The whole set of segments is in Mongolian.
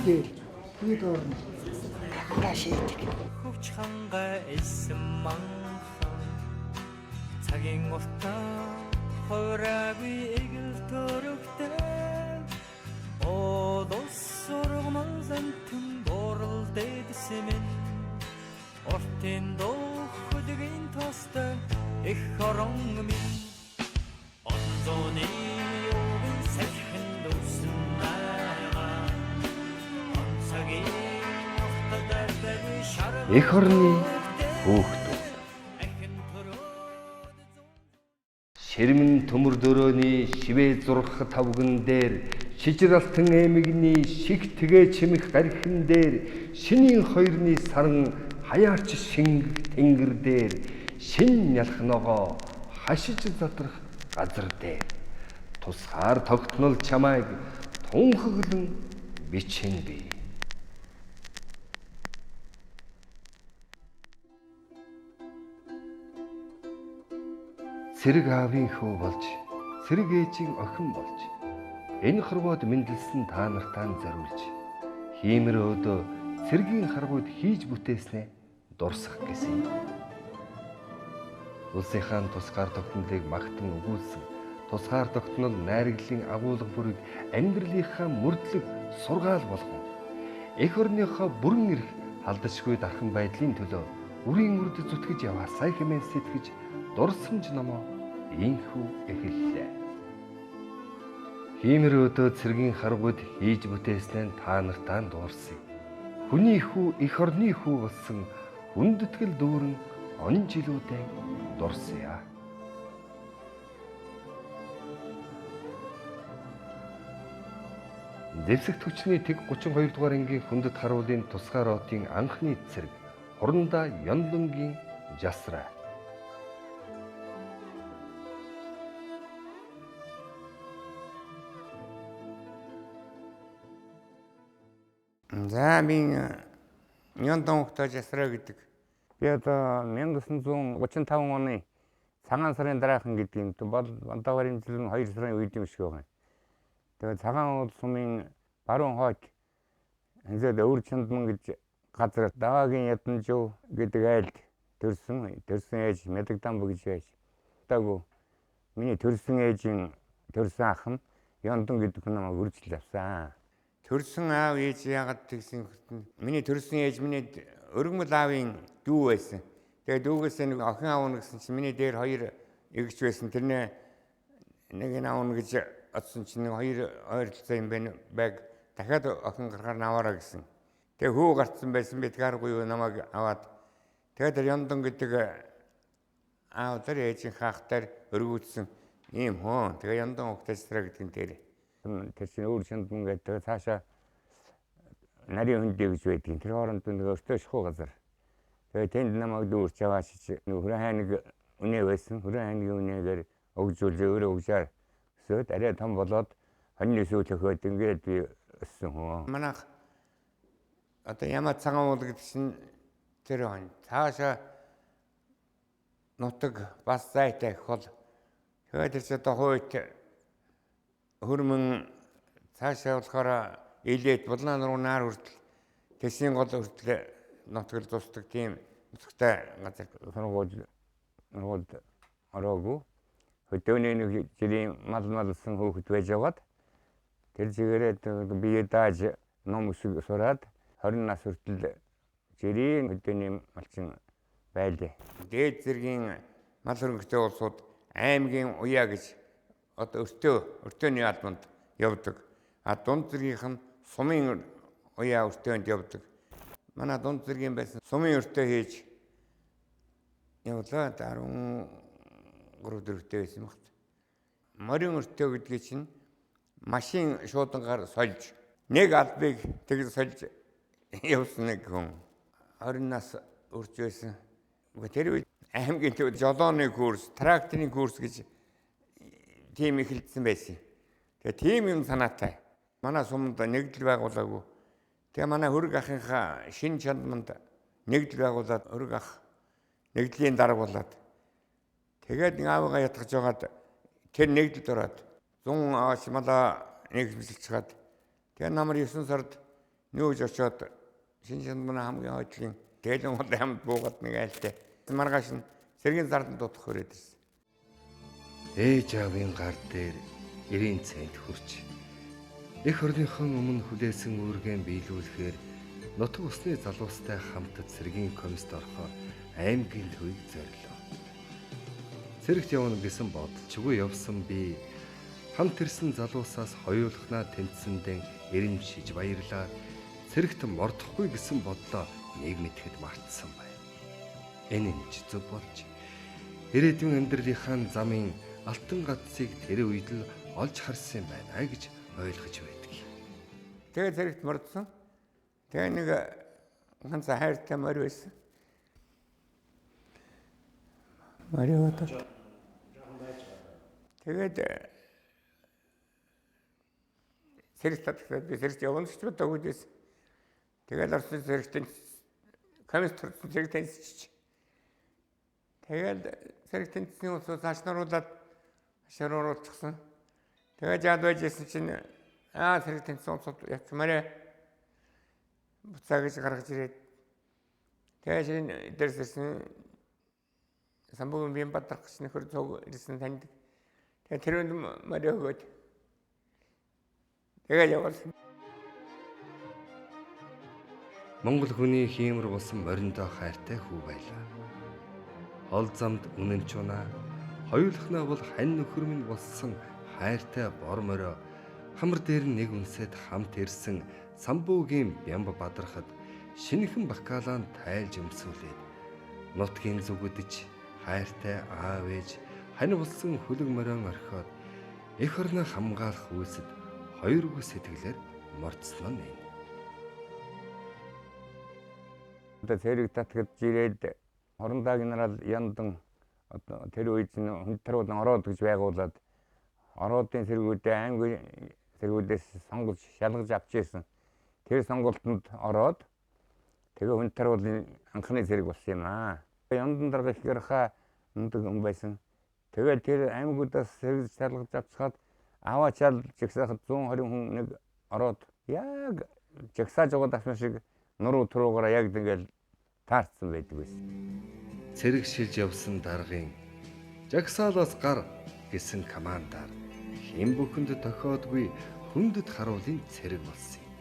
дээр би дуурна. Дахиад шийдэг. Хөвч хангай элсэн манхан цагийн уртаа хораагүй эгэл төрөгтэй Одос сургамал зантэн борол дэдсэмэн Ортын дохлогийн тостой эх орон минь Онзооны юугын салхин дүүсэн байгаа Онцогийн уртад ардаггүй шарга Эх орны хүүхдүүд. Ахин төрөөд Ширмэн төмөр дөрөөний шивээ зурх тавган дээр шижир алтан эмэгний шиг тэгэ чимэх гархин дээр шинийн хоёрны саран хаяарч шинг тэнгэр дээр шин нялх ногоо хашиж задрах газар дээр тусгаар тогтнол чамайг тунхаглан бичин би. Цэрэг аавын хүү болж, цэрэг ээжийн охин болж, энэ хорвоод мэндэлсэн та нартаа зориулж, хиймэр өөдөө цэргийн харгуйд хийж бүтээснээ дурсах гэсэн юм. Улсынхаа тусгаар тогтнолыг магтан өгүүлсэн тусгаар тогтнол найрагдлын агуулга бүрийг амьдралынхаа мөрдлөг сургаал болгон эх орныхоо бүрэн эрх алдашгүй дархан байдлын төлөө үрийн үрд зүтгэж яваасай хэмээн сэтгэж дурсамж номоо инхүү эхэллээ. Хиймэр өдөө цэргийн харгуйд хийж бүтээснээ та нартаа дуурсыг. Хүний хүү эх орны хүү болсон хүндэтгэл дүүрэн он жилүүдээ дурсъя. Зэвсэгт хүчний тэг 32 дугаар ангийн хүндэт харуулын тусгаар отын анхны цэрэг Хуранда Ёнлонгийн Жасраа. За би Нёндон хөлтөө Жасраа гэдэг. Би одоо 1935 оны цагаан сарын дараахан гэдэг юм. Бол одоогоор жил нь 2 сарын үед юм шиг байгаа. Тэгээд цагаан уул сумын баруун хойд хэнзээд өвөр чандман гэж газар даваагийн яданжуу гэдэг айлд төрсөн. Төрсөн ээж Мэдэгдамб гэж байж. Одоогүй миний төрсөн ээжийн төрсөн ах нь Ёндон гэдэг хүн намайг үржил авсан. Төрсөн аав ээж яагаад тэгсэн хөртөн. Миний төрсөн ээж миний өргөмөл аавын дүү байсан. Тэгээд дүүгээсээ нэг охин аавна гэсэн чинь миний дээр хоёр эгч байсан. Тэрнээ нэг нь аавна гэж одсон чинь нэг хоёр ойролцоо юм байна байг. Дахиад охин гарахаар наваараа гэсэн. Тэгээ хүү гарцсан байсан бидгааргүй юу намайг аваад. Тэгээд тэр Ёндон гэдэг аав дээр ээжийн хаах дээр өргүүцсэн ийм хөө. Тэгээ Ёндон ухтасраа гэдэг нь тэр. Тэр чинь өөр чандман гэдэг цаашаа нарийн хөндөө гэж байдгийг. Тэр хооронд нэг өртөө шахуу газар. Тэгээ тэнд намайг дүүрч аваач нэг хүрэн хайныг үнэ байсан. Хүрэн хайныгийн үнэгээр өгжүүлж өөрөө өгжаар өсөөд арай том болоод хоньны сүү төхөөд ингээд би өссөн хөө. Манайх одоо ямар цагаан уул гэдэг чинь тэр хонь. Цаашаа нутаг бас зайтай их бол тэгээд тэр чинь одоо хойд хөрмөн цаашаа болохоор илээд булаан руу наар хүртэл тэсийн гол хүртэл нутгал тусдаг тийм нутагтай газар сургууль ороогүй. Хөдөөний нэг жилийн мал малсан хүүхэд байж байгаад тэр чигээрээ бие дааж ном өсөг сураад 20 нас хүртэл жирийн хөдөөний малчин байлээ. Дээд зэргийн мал хөрөнгөтэй улсууд аймгийн уяа гэж одоо өртөөний албанд явдаг. А дунд зэргийнх нь сумын уяа өртөөнд явдаг. Манай дунд зэргийн байсан сумын өртөө хийж явлаа. 13 дөрөвтэй байсан багт. Морин өртөө гэдгийг чинь машин шуудангаар сольж нэг албыг тэгж сольж явсан нэг хүн 20 нас үрж байсан. Тэр үед аймгийн төв жолооны курс, тракторын курс гэж тийм эхэлсэн байсан. Тэгээ тийм юм санаатай. Манай сумд нэгдэл байгуулаагүй. Тэгээ манай хөрөг ахынхаа шин чандманд нэгдэл байгуулад хөрөг ах нэгдлийн дарга болоод тэгээд нэг аавыгаа ятгах жагаад тэр нэгдэлд ороод 100 ааш малаа нэгдэлж чаад тэгээ намар 9 сард Нүүж очоод шинэ шандмана хамгийн хойдлын тэлэн хол хамт буугаад нэг айлтай. Маргааш нь цэргийн зарданд дутах хүрээд ирсэн. Ээж аавын гар дээр 90 цент хүрч эх орныхон өмнө хүлээсэн үүргээ биелүүлэхээр нутаг усны залуустай хамт цэргийн комист орохоор аймгийн төвийг зорилоо. Цэрэгт явна гэсэн бодолчгүй явсан би хамт ирсэн залуусаас хоёулахнаа тэмцсэндэн эрэмшиж баярлаад цэрэгт мордохгүй гэсэн бодлоо нэг мэтгэд мартсан байв. Энэ нь ч зөв болж ирээдүйн амьдралынхаа замын алтан гацыг тэр үед л олж харсан юм байна гэж ойлгож байдаг. Тэгээ цэрэгт мордсон. Тэгээ нэг ганц хайртай морь байсан. Морь бодоод. Тэгээд цэрэгт татагдаад би цэрэгт явна гэж бодоогүй байсан. Тэгэл орсон цэрэгт комисс төрсөн цэрэг тэнцчих. Тэгэл цэрэг тэнцсний улсууд цааш наруулаад шаруулчихсан. Тэгээд яад байж исэн чинь цэрэг тэнцсэн улсууд явчмаарэ буцаа гэж гаргаж ирээд тэгээд шинэ дэрс ирсэн самбугийн бие бадрах гэж нөхөр цуг ирсэн таньдаг. Тэгээд тэр үнд морь өгөөд тэгээд явуулсан. Монгол хүний хиймэр болсон мориндоо хайртай хүү байлаа. Хол замд үнэн чунаа, хоёулахнаа бол хань нөхөр минь болсон хайртай бор морио хамар дээр нэг үнсэд хамт ирсэн самбуугийн бямба бадрахад шинэхэн бакалаан тайлж өмсүүлээд нутгийн зүгүдэж хайртай аав ээж хань болсон хүлэг морион орхиод эх орноо хамгаалах үйлсэд хоёргүй сэтгэлээр мордсон нь энэ. Одоо цэрэг татгаж ирээд Хорондоо генерал Яндан одоо тэр үед нь хүнд таруулан ороод гэж байгуулад ороодын цэргүүдээ аймгийн цэргүүдээс сонгож шалгаж авч ирсэн. Тэр сонголтонд ороод тэгээ хүнд таруулын анхны цэрэг болсон юм аа. Яндан дарга их гэрхаа өндөг хүн байсан. Тэгээд тэр аймагудаас цэрэг шалгаж авчихад аваачаал жигсаахад 120 хүн нэг ороод яг жагсааж байгаа давсан шиг нуруу туруугаараа яг ингээл таарсан байдаг байсан. Цэрэг шилж явсан даргын жагсаалаас гар гэсэн командаар хэн бүхэнд тохиодгүй хүндэт харуулын цэрэг болсон юм.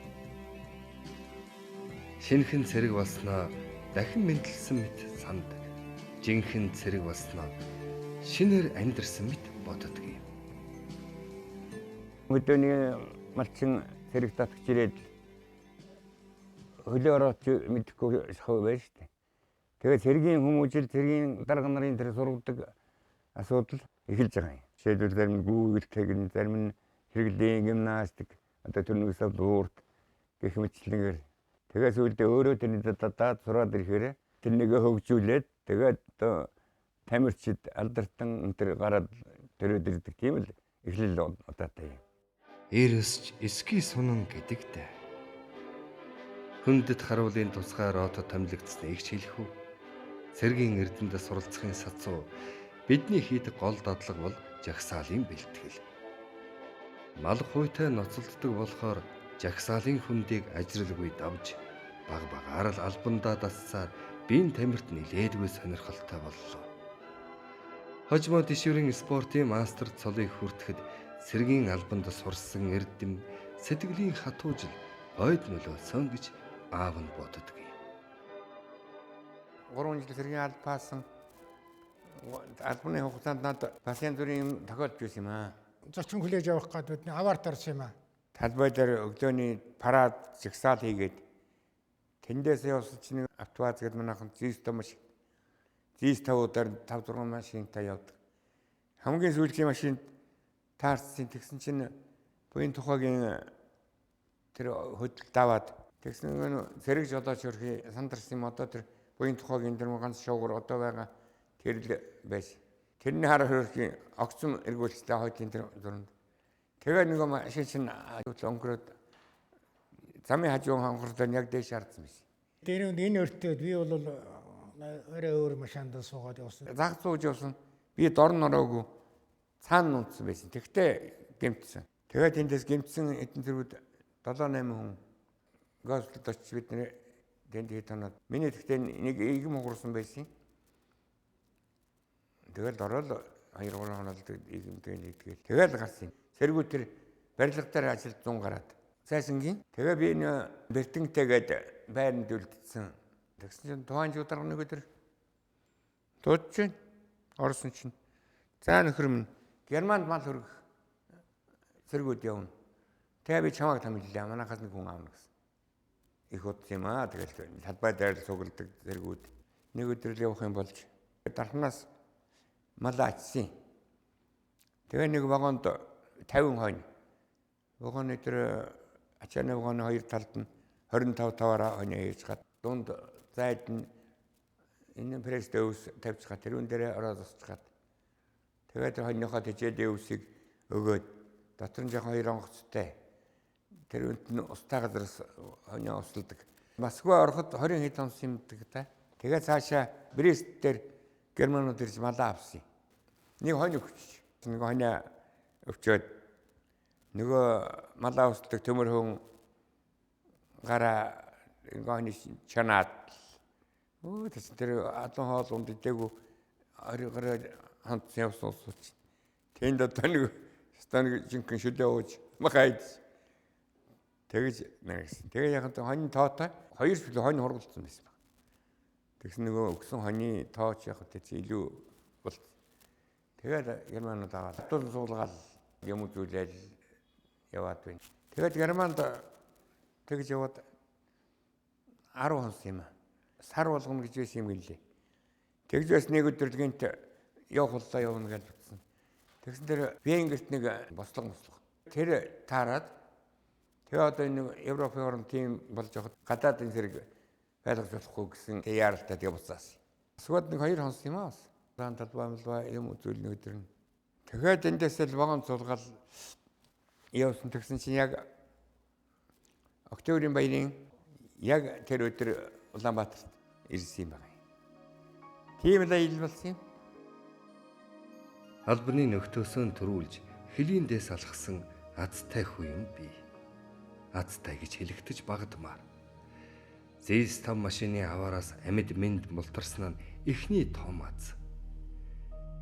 Шинэхэн цэрэг болсноо дахин мэндэлсэн мэт сандаг. Жинхэнэ цэрэг болсноо шинээр амьдрсан мэт боддог юм. Өдөөний малчин цэрэг татгч ирээд хөлөө орооч мэдэхгүй шахав байж шүү дээ. Тэгээд цэргийн хүмүүжил, цэргийн дарга нарын тэр сургадаг асуудал эхэлж байгаа юм. Жишээлбэл зарим нь гүйгэлтэй гэн, зарим нь хэрэглийн гимнастик, одоо төрнөөсөө дуурт гэх мэтчлэнгээр. Тэгээд сүүлдээ өөрөө тэрний дадаад сураад ирэхээр тэрнийгээ хөгжүүлээд тэгээд одоо тамирчид алдартан энэ төр гараад төрөөд ирдэг тийм л эхлэл удаатай юм. Эрсч эски сунан гэдэгтэй. Хүндэт харуулын тусгай ротод томилогдсныг ч хэлэх үү. Цэргийн эрдэмтэд суралцахын сацуу бидний хийдэг гол дадлага бол жагсаалын бэлтгэл. Мал хуйтай ноцолддог болохоор жагсаалын хүндийг ажралгүй давж баг багаар л албандаа дассаар биеийн тамирт нилээдгүй сонирхолтой боллоо. Хожмоо Дэшвэрийн спортын мастер цолыг хүртэхэд цэргийн албанд сурсан эрдэм сэтгэлийн хатуужил хойд нөлөөлсөн гэж аав нь боддог. 3 жил цэргийн алба паасан. Албаны хугацаанд надад бас янз бүрийн юм тохиолдож байсан юм аа. Зочин хүлээж авах гээд бидний аваарт орсон юм аа. Талбай дээр өглөөний парад жагсаал хийгээд тэндээс явсан чинь автобус гэдэг манайхан зис том шиг зис тавуудаар 5 6 машинтай явдаг. Хамгийн сүүлийн машинд таарсан тэгсэн чинь буян тухайгийн тэр хөдөл даваад тэгсэн нэг цэрэг жолооч өрхий сандарсан юм одоо тэр буян тухайгийн тэр ганц шоугар одоо байгаа тэр л байсан. Тэрний хараа хөрхийн огцом эргүүлэлтэй хойдын тэр зуранд. Тэгээ нөгөө машин чинь өнгөрөөд замын хажуу хонхордоо яг дээш хардсан байсан. Тэр энэ өртөөд би бол орой өөр машинд суугаад явсан. Заг зууж явсан. Би дорн ороогүй цаана унтсан байсан. Тэгтээ гэмтсэн. Тэгээд тэндээс гэмтсэн эдэн зэргүүд 7 8 хүн Госпитальд очиж бид нэр тэнд хэд хоноод миний тэгтээ нэг ийгэм хугарсан байсан. Тэгэл ороод 2 3 хоноод ийгэм тэгэл идгээл. Тэгэл гарсан. Сэргүү тэр барилга дээр ажилд 100 гараад. Цайсангийн. Тэгээ би энэ бэртэнтэйгээд байранд үлдсэн. Тэгсэн чинь тухайн жударга нэг өдөр дуудаж байна. Орсон чинь. За нөхөр минь Германд мал хөргөх цэргүүд явна. Тэгээ би чамайг томиллаа. Манайхаас нэг хүн аавна гэсэн. Их удсан юм аа. Тэгэл талбай дээр л цугладаг цэргүүд. Нэг өдөр л явах юм болж дархнаас мал ачсан. Тэгээ нэг вагонд 50 хонь. Вагоны тэр ачааны вагоны хоёр талд нь 25 таваараа хонь хийж гад дунд зайд нь энэ пресс дэвс тавьж гад тэрүүн дээрээ ороод усчгаад. Тэгээд тэр хоньныхоо тэжээлийн өвсийг өгөөд дотор нь жоохон хоёр онгоцтой. Тэр үүнд нь устай газараас хонио усладаг. Москва ороход 20 хэд онс юмдаг та. Тэгээд цаашаа Брест дээр германууд ирж малаа авсан. Нэг хонь өгч. Нэг хонио өвчөөд нөгөө малаа усладаг төмөр хүн гараа нэг хонь чанаад өө тэс тэр адуу хоол унд идээгүй орой гараа хандсан явсан улсууч. Тэнд одоо нэг станыг жинхэнэ шүлээ ууж махайд тэгж нэгсэн. Тэгээ яг нь хонь тоотой хоёр шүлээ хонь хургалцсан байсан баг. Тэгсэн нөгөө өгсөн хоньны тооч яг тэ чи илүү болт. Тэгээд германууд аваад тул суулгаал юм үзүүлээл яваад байна. Тэгээд германд тэгж яваад 10 хонс юм аа. Сар болгоно гэж байсан юм гэлээ. Тэгж бас нэг өдөр л гинт явах боллоо явна гэж утсан. Тэгсэн тэр Венгерт нэг бослого мослого. Тэр таарад тэгээ одоо энэ Европын орн тийм болж явахад гадаадын зэрэг байлгаж болохгүй гэсэн тэг яаралтай тэгээ буцаасан. Эсвэл нэг хоёр хонс юм аа бас. Даан талбай малбай юм үзүүл нэг өдөр нь. Тэгээд эндээс л вагон цулгаал явсан тэгсэн чинь яг октябрийн баярын яг тэр өдөр Улаанбаатарт ирсэн юм байна. Тийм л аялал болсон юм. Албаны нөхтөөсөн төрүүлж хөлийн дэс алхсан азтай хүү юм би. Азтай гэж хэлэгдэж багадмаар. Зээс 5 машины аваараас амьд мэнд мултарсан нь эхний том аз.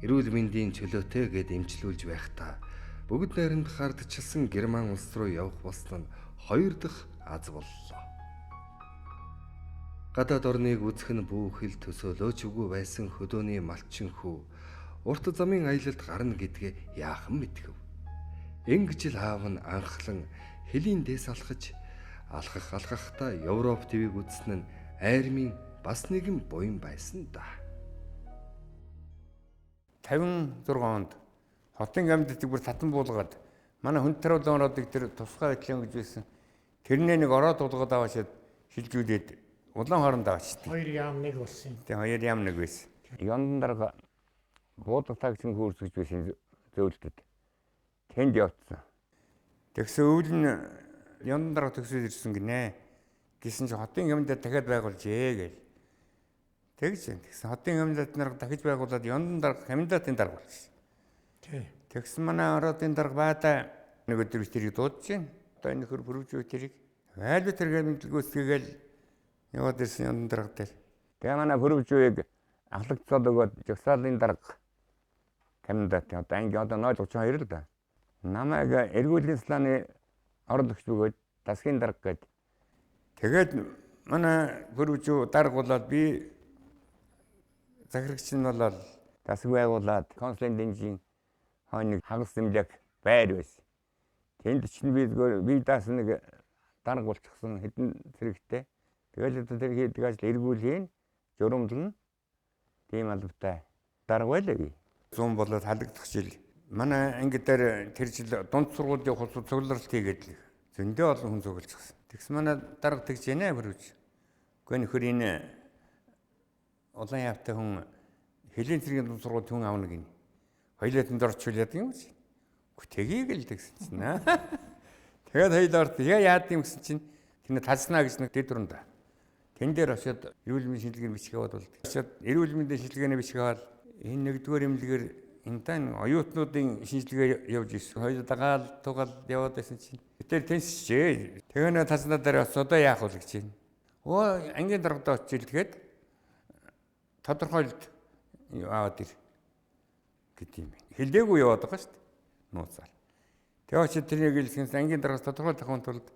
Эрүүл мэндийн чөлөөтэй гэд эмчлүүлж байхдаа бүгд найрамдах хардчилсан Герман улс руу явах болсон нь хоёр дахь аз боллоо. Гадаад орныг үзэх нь бүүхэл төсөөлөөч үгүй байсан хөдөөний малчин хүү урт замын аялалд гарна гэдгээ яахан мэдгэв. Ингэж л аав нь анхлан хөлийн дэс алхаж алхах алхахдаа Европ твийг үзсэн нь айрмын бас нэгэн буян байсан да. 56 онд хотын амьддаг бүр татан буулгаад манай хүнд таруулан ороодыг тэр тусгай байдлын гэж байсан. Тэрнээ нэг ороо тулгаад аваачаад шилжүүлээд улаан хооронд аваачдаг. Хоёр яам нэг болсон юм. Тэгээ хоёр яам нэг байсан. Ёндан дарга буудлага тагчин хүүрсгэж байсан зөөлдөд. Тэнд явцсан. Тэгсэн өвөл нь ёндан дарга төгсөж ирсэн гинэ. Гэсэн чи хотын хэмдэ дахиад байгуулжээ гэл. Тэгж байна. Тэгсэн хотын хэмдэт нарга дахиж байгуулад ёндан дарга хэмдэтийн дарга болчихсон. Тий. Тэгсэн манай ороодын дарга баада нэг өдөр би тэрийг дуудаж байна. Одоо энэ хөр пүрвж тэрийг айл би тэргээ мэдлгүйцгээгээл яваад ирсэн ёндан дарга дээр. Тэгээ манай пүрвжүүийг ахлагцаад өгөөд жагсаалын дарга кандидат одоо анги одоо 032 л да. Намайг эргүүлийн сланы орлогч бөгөөд засгийн дарга гээд. Тэгээд манай пүрвжүү дарга болоод би захирагч нь болоод засаг байгуулад консулын дэнжийн хойно нэг хагас зэмлэг байр байсан. Тэнд чинь би зүгээр би даасан нэг дарга болчихсон хэдэн зэрэгтэй. Тэгэл одоо тэр хийдэг ажил эргүүлийн журамлна. Тийм албатай дарга байлаа би. 100 болоод халагдах жил. Манай анги дээр тэр жил дунд сургуулийн хувьд цугларалт хийгээд л зөндөө олон хүн цугларчихсан. Тэгсэн манай дарга тэгж яана хөрвж. Гэхдээ нөхөр энэ улаан яавтай хүн хөлийн цэргийн дунд сургууль хүн авна гинэ. Хоёлаа тэнд орчвол яадаг юм чи. Үгүй тгийг л тэгсэн чинь аа. Тэгээд хоёул орд яа яад юм гэсэн чинь тэнд тазнаа гэж нэг дэд дүрэнд. Тэн дээр очиод эрүүл мэндийн шинжилгээний бичиг аваад болд. Очиод эрүүл мэндийн шинжилгээний бичиг аваад энэ нэгдүгээр эмнэлгээр энэ тань оюутнуудын шинжилгээ явж ирсэн. Хоёул дагаал тугаал яваад байсан чинь тэр тэнсчээ. Тэгээ нөө таснаа дээр бас одоо яах вэ гэж байна. Өө ангийн даргадаа очиж илгээд тодорхойлолт аваад ир гэдэг юм байна. Хэлээгүй яваад байгаа шүү дээ. Нууцаар. Тэгээ очиж тэрнийг хэлсэнс ангийн даргаас тодорхойлох авахын тулд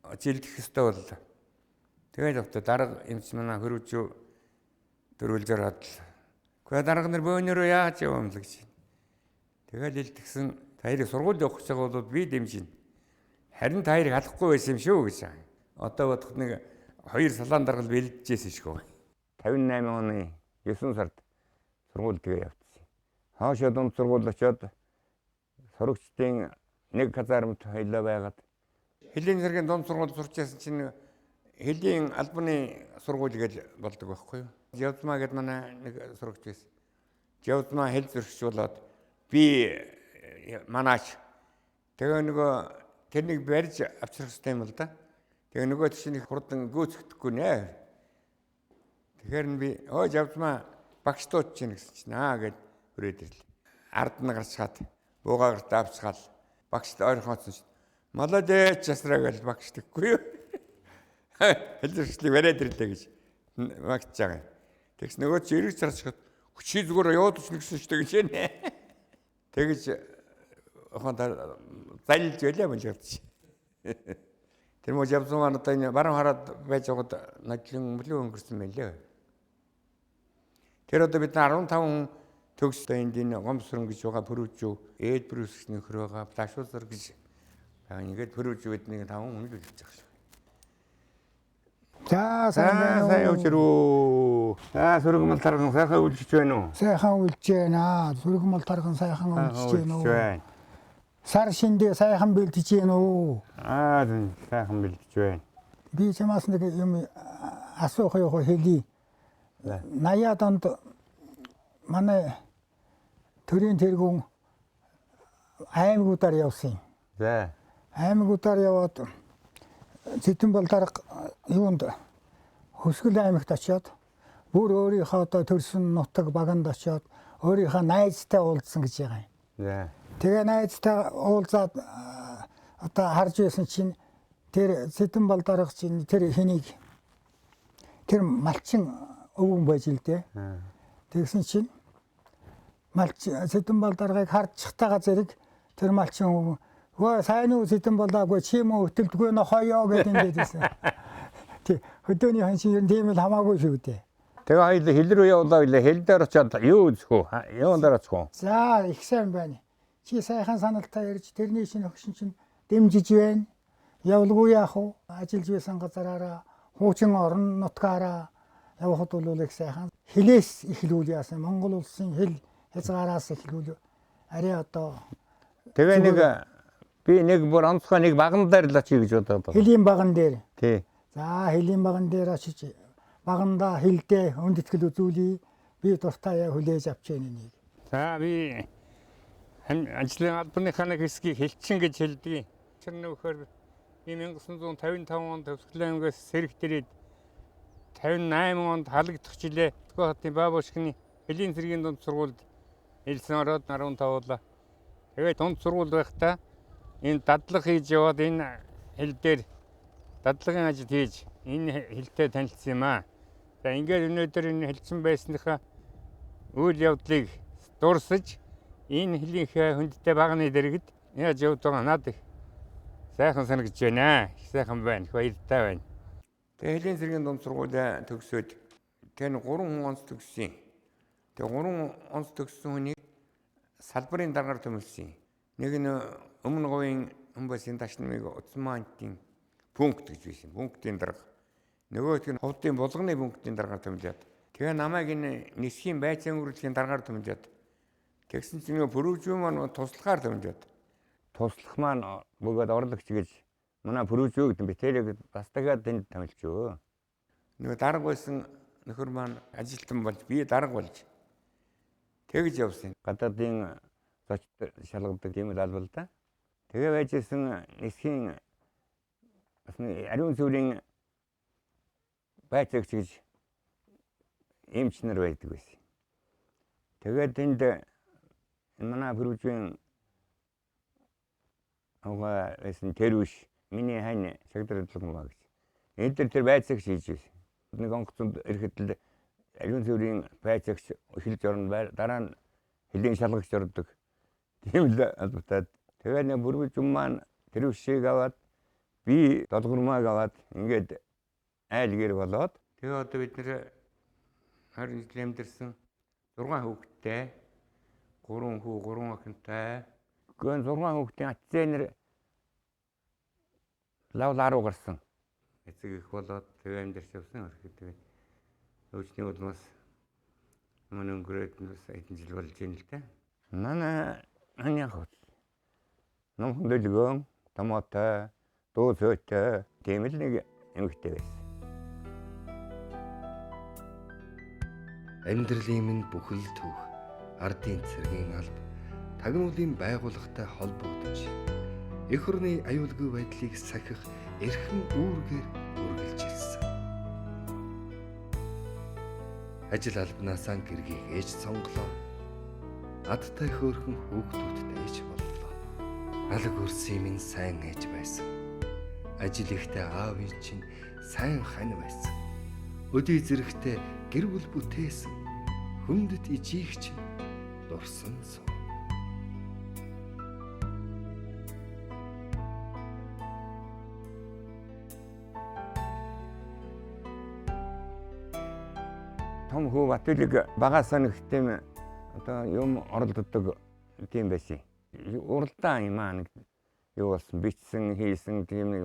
очиж илтгэх ёстой боллоо. Тэгээд явтаа дарга эмч манай хөрвжүү дөрвөлжөр хадлаа. Гэхдээ дарга нар бөөнөрөө яаж яваа юм л гэж. Тэгэл илтгэсэн та хоёрыг сургуульд явах гэж байгаа бол би дэмжинэ. Харин та хоёрыг алахгүй байсан юм шүү гэж. Одоо бодоход нэг хоёр салаан даргал бэлджсэн шигүү. 58 оны 9 сард сургууль тэгээ явчихсан. Хоошоо дунд сургууль очиод сурагчдын нэг казармт хоёлоо байгаад хөлийн зэргийн дунд сургууль сурч байсан чинь хөлийн албаны сургууль гэж болдог байхгүй юу? Явдмаа гэд манай нэг сурагч байсан. Явдмаа хэл зөрчиж болоод би манаач тэгээ нөгөө тэрнийг барьж авчрах хэрэгтэй юм л да. Тэгээ нөгөө чинь их хурдан гүйцэтгэхгүй нэ. Тэгэхээр нь би өө явдмаа багш дуудаж чинь гэсэн чинь аа гэд хүрээд ирлээ. Ард нь гарчхаад буугаа гартаа авчгаал багшд ойрхооцсон чинь молодец жасраа гэж багш тэггүй юу. Хэл зөрчлийг бариад ирлээ гэж магтж байгаа юм. Тэгс нөгөө чи эргэж зарчхад чи зүгээр яваад өчнө гэсэн шүү дээ гэж нэ. Тэгэж охин залж байлаа мэлгэрч. Тэр мөн явсан маань одоо энэ баруун хараад байж байгаад нодлон мөлөө өнгөрсөн байлээ. Тэр одоо бид нар 15 хүн төгс энд энэ гомсрон гэж байгаа пөрүүжүү, ээд пөрүүсгч нөхөр байгаа, плашуусар гэж байгаа. Ингээд пөрүүжүү бид нэг 5 хүн л үлдэж байгаа шүү. За сайн байна уу? Сайн явж ирүү. Аа сүргмэл тарган сайхан үлжиж байна уу? Сайхан үлжиж байна. Сүргмэл тарган сайхан үлжиж байна уу? Байна. Сар шиндээ сайхан бэлтэж байна уу? Аа сайхан бэлтэж байна. Би чамаас нэг юм асуух юм хэлье. 80-аад онд манай төрийн тэргүүн аймагуудаар явсан юм. За. Аймагуудаар яваад Зэтэнбал дарга юунд Хөсгөл аймагт очиод бүр өөрийнхөө одоо төрсөн нутаг баганд очиод өөрийнхөө найзтай уулзсан гэж байгаа юм. За. Тэгээ найзтай уулзаад одоо харж байсан чинь тэр Зэтэнбал дарга чинь тэр хэнийг тэр малчин өвгөн байж л дээ. Тэгсэн чинь малчин Зэтэнбал даргаыг харчихтайгаа зэрэг тэр малчин өвгөн өө сайн уу Зэтэнбалаагүй чи юм өтөлдгүй нохойё гэдэг ингээд байсан. Тий хөдөөний хан чинь ер нь тийм л хамаагүй шүү дээ. Тэгээ хоёул хил рүү явлаа гэлээ. Хил дээр очиод юу үзэх үү? Юун дээр очих уу? За их сайн байна. Чи сайхан саналтай ирж тэрний шинэ хөгшин чинь дэмжиж байна. Явлгүй яах вэ? Ажиллаж байсан газараараа хуучин орон нутгаараа явахад бол их сайхан. Хилээс эхлүүл яасан. Монгол улсын хил хязгаараас эхлүүл арай одоо Тэгээ нэг би нэг бүр онцгой нэг баган дээр л очие гэж бодоод байна. хөлийн баган дээр. Тий. За хөлийн баган дээр очиж багандаа хилдэ хүндэтгэл үзүүлье. Би дуртай хүлээж авч яах энийг. За би ажлын албаныхаа нэг хэсгийг хэлчин гэж хэлдэг. Тэр нөхөр би 1955 онд Төвсгөл аймгаас сэрэг дээрээд 58 онд халагдах жилээ Төхөө хотын Баабошкны хөлийн цэргийн дунд сургуульд элсэн ороод 15 уулаа. Тэгээд дунд сургууль байхдаа энэ дадлага хийж яваад энэ хил дээр дадлагын ажил хийж энэ хилтэй танилцсан юм аа. За ингээд өнөөдөр энэ хэлчин байсныхаа үйл явдлыг дурсаж энэ хилийнхээ хүндтэй багны дэргэд яаж явж байгаа надад их сайхан санагдж байна. Их сайхан байна. Их баяртай байна. Тэгээ хөлийн цэргийн дунд сургуулиа төгсөөд тэр 3 хүн онц төгссөн. Тэгээ 3 онц төгссөн хүнийг салбарын даргаар төмөлсөн. Нэг нь өмнө говийн хүмүүсийн ташнамыг Уцмаантын пункт гэж байсан. Пунктын дарга. Нөгөөх нь ховдын булганы пунктын даргаар төмлөөд. Тэгээ намайг энэ нисхийн байцаан үргэлжлэлийн даргаар төмлөөд. Тэгсэн чинь нөгөө пөрүүжүү маань туслахаар төмлөөд. Туслах маань бөгөөд орлогч гэж манай пөрүүжүү гэдэг би тэрийг бас дахиад тэнд томилчөө. Нөгөө дарга байсан нөхөр маань ажилтан болж би дарга болж тэгж явсан. Гадаадын зочд шалгадаг тийм л алба л да. Тэгээ байж исэн нисхийн бас ариун сүрийн байцаагч гэж эмч нар байдаг байсан. Тэгээд тэнд манай пөрүүжийн авга байсан тэрвш Миний хань шагдар маа гэж. Энд тэр байцаагч хийж байсан. Нэг онгоцонд ирэхэд л ариун цэврийн байцаагч эхэлж орно, дараа нь хөлийн шалгагч ордог. Тийм л албатай. Тэгээ нэг бүрбэж маань тэр өшийг аваад би долгормааг аваад ингээд айл гэр болоод тэгээ одоо бид нэр 20 жил амьдэрсэн, 6 хүүхэдтэй, 3 хүү, 3 охинтой. Гэн 6 хүүхдийн ацэнэр лав ларуу гарсан. Эцэг их болоод тэгээ амьдарч явсан. Өрхөд тэгээ өөчний улмаас мөн өнгөрөөд бас хэдэн жил болж байна л да. Манай хань яг номхон дөлгөөн, томоотой, дуу зөөтэй тийм л нэг эмэгтэй байсан. Амьдралын минь бүхэл түүх ардын цэргийн алба тагнуулын байгууллагатай холбогдож эх орны аюулгүй байдлыг сахих эрхэм үүргээр үргэлжилсэн. Ажил албанаасаа гэргийг ээж сонголоо. Адтай хөөрхөн хүүхдүүдтэй ээж боллоо. Алаг өрсөн минь сайн ээж байсан. Ажил ихтэй аавын чинь сайн хань байсан. Өдий зэрэгтэй гэр бүл бүтээсэн. Хүндэт ижийх чинь дурсан суу. Том хүү Батүлэг багасаа нэг тийм одоо юм оролддог тийм байсан. Уралдаан юм аа нэг юу болсон, бичсэн, хийсэн тийм нэг